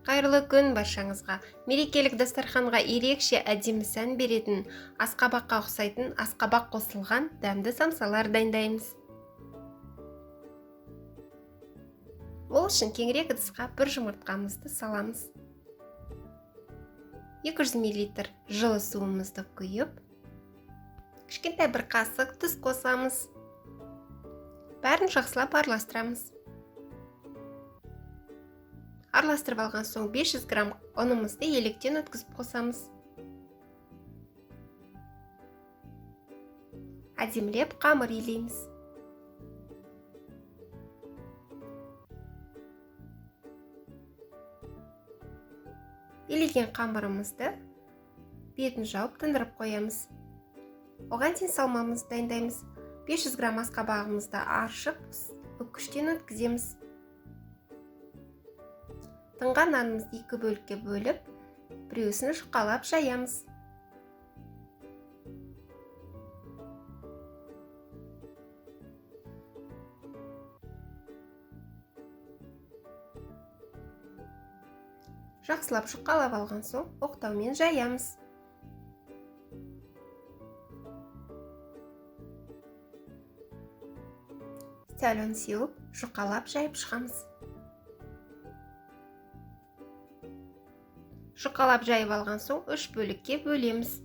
Қайырлы күн баршаңызға. Мерекелік дастарханға ерекше әдемі сән беретін, асқабаққа ұқсайтын асқабақ қосылған дәмді самсалар дайындаймыз. Ол үшін кеңірек ыдысқа бір жұмыртқамызды саламыз. 200 миллилитр жылы суымызды құйып, кішкентай бір қасық тұз қосамыз. Бәрін жақсылап араластырамыз. Араластырып алған соң 500 грамм ұнымызды електен өткізіп қосамыз. Әдемілеп қамыр илейміз. Илеген қамырымызды бетін жауып тындырып қоямыз. Оған дейін салмамызды дайындаймыз. 500 грамм асқабағымызды аршып, үккіштен өткіземіз. Тынған нанымызды екі бөлікке бөліп, біреусін жұқалап жаямыз. Жақсылап жұқалап алған соң, оқтаумен жаямыз. Сәл ұн сеуіп, жұқалап жайып шығамыз. Жұқалап жайып алған соң үш бөлікке бөлеміз.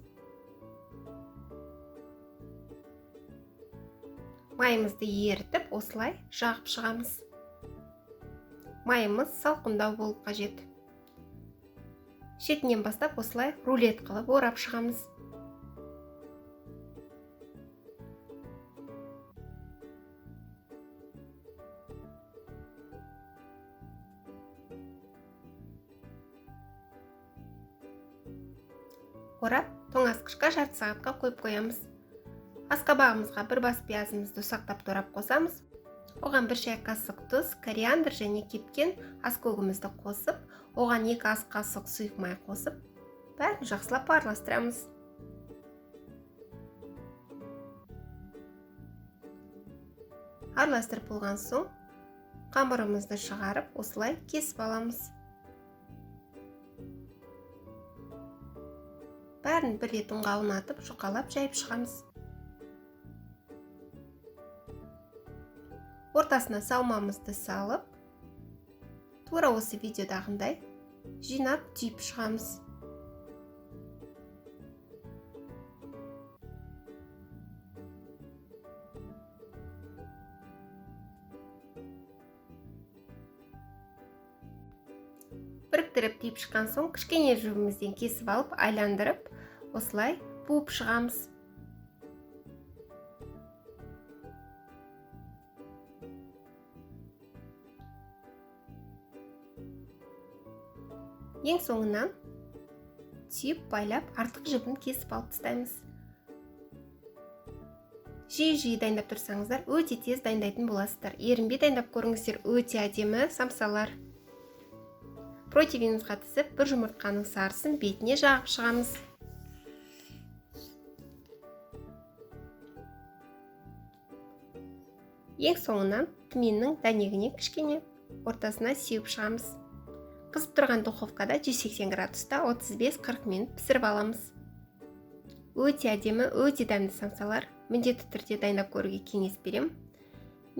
Майымызды ерітіп, осылай жағып шығамыз. Майымыз салқындау болып қажет. Шетінен бастап осылай рулет қылып орап шығамыз. Орап, тоңазытқышқа жарты сағатқа қойып қоямыз. Асқабағымызға бір бас пиязымызды ұсақтап турап қосамыз. Оған бір шай қасық тұз, кориандр және кепкен аскөгімізді қосып, оған 2 ас қасық сұйық май қосып, бәрін жақсылап араластырамыз. Араластырып болған соң, қамырымызды шығарып, осылай кесіп аламыз. Бәрін бір рет ұнға аунатып, жұқалап жайып шығамыз. Ортасына салмамызды салып, тура осы видеодағындай жинап түйіп шығамыз. Біріктіріп түйіп шыққан соң, кішкене жібімізден кесіп алып, айландырып, осылай буып шығамыз. Ең соңынан түйіп байлап, артық жібін кесіп алып тастаймыз. Жиі-жиі дайындап тұрсаңыздар, өте тез дайындайтын боласыздар. Ерінбей дайындап көріңіздер, өте әдемі самсалар. Противенімізге тізіп, бір жұмыртқаның сарысын бетіне жағып шығамыз. Ең соңынан тминнің дәнегіне кішкене ортасына сеуіп шығамыз. Қызып тұрған духовкада 180 градуста 35-40 минут пісіріп аламыз. Өте әдемі, өте дәмді самсалар. Міндетті түрде дайындап көруге кеңес беремін.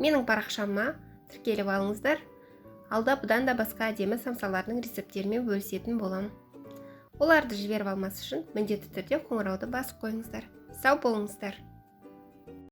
Менің парақшама тіркеліп алыңыздар. Алда бұдан да басқа әдемі самсалардың рецепттерімен бөлісетін боламын. Оларды жіберіп алмас үшін міндетті түрде қоңырауды басып қойыңыздар. Сау болыңыздар.